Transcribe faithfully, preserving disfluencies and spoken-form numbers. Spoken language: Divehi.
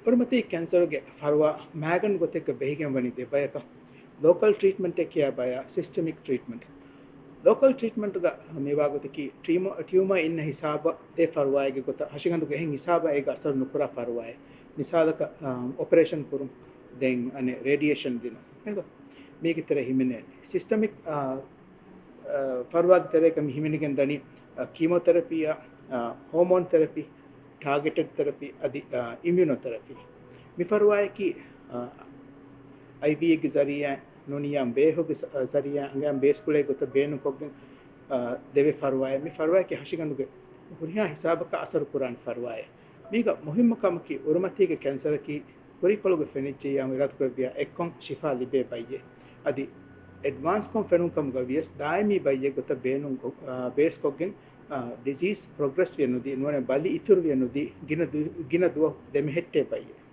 އޮރޮމަތީ ކެންސަރުގެ ފަރުވާ މާގަނޑު ގޮތެއްގަ ބެހިގެން ވަނީ ދެ ބަޔަކަށް. ލޯކަލް ޓްރީޓްމަންޓެއް ކިޔާ ބަޔާ ސިސްޓަމިކް ޓްރީޓްމަންޓް. ލޯކަލް ޓްރީޓްމަންޓްގަ މިވާ ގޮތަކީ ޓިއުމަ-، ޓިއުމަ އިންނަ ހިސާބަށް ދޭ ފަރުވާއެއްގެ ގޮތަށް ހަށިގަނޑުގެ އެހެން ހިސާބަށް އޭގަ އަސަރު ނުކުރާ ފަރުވާއެއް. މިސާލަކަށް، އަ، އޮޕަރޭޝަން ކުރުން، ދެން އަނެއް ރޭޑިއޭޝަން ދިނުން. އެދޯ؟ މީގެ ތެރޭ ހިމެނޭ ސިސްޓަމިކް، އަ، އަ، ފަރުވާގެ ތެރޭގަ މި ހިމެނިގެން ދަނީ، އަ، ކީމޯތެރަޕީއާ، އަ، ހޯމޯން ތެރަޕީ، ޓާގެޓެޑް ތެރަޕީ އަދި، އަ، އިމިއުނޯތެރަޕީ. މި ފަރުވާއަކީ، އަ، އައިވީއެއްގެ ޒަރީއާ ނޫނިއްޔާ ބޭހުގެ ޒ-، އަ، ޒަރީއާ އަނގަޔާ ބޭސް ކުޅޭ ގޮތަށް ބޭނުންކޮށްގެން، އަ، ދެވޭ ފަރުވާއެއް. މި ފަރުވާއަކީ ހަށިގަނޑުގެ ހުރިހާ ހިސާބަކަށް އަސަރު ކުރާނެ ފަރުވާއެއް. މީގަ މުހިއްމު ކަމަކީ އޮރޮމަތީގެ ކެންސަރަކީ ކުރީކޮޅުގެ ފެނިއްޖެއްޔާ އިރާދަކުރެއްވިޔާ އެއްކޮށް ޝިފާ ލިބޭ ބައްޔެއް. އަދި އެޑްވާންސްކޮށް ފެނުން ކަމުގަ ވިޔަސް ދާއިމީ ބައްޔެއް ގޮތަށް ބޭނުން ގޮ-، އާ، ބޭސްކޮށްގެން، އާ، ޑިޒީސް ޕްރޮގްރެސް ވިޔަ ނުދީ، ނުވަނެ ބަލި އިތުރު ވިޔަ ނުދީ، ގިނަ ދު-، ގިނަ ދުވަހު ދެމެހެއްޓޭ ބައްޔެއް.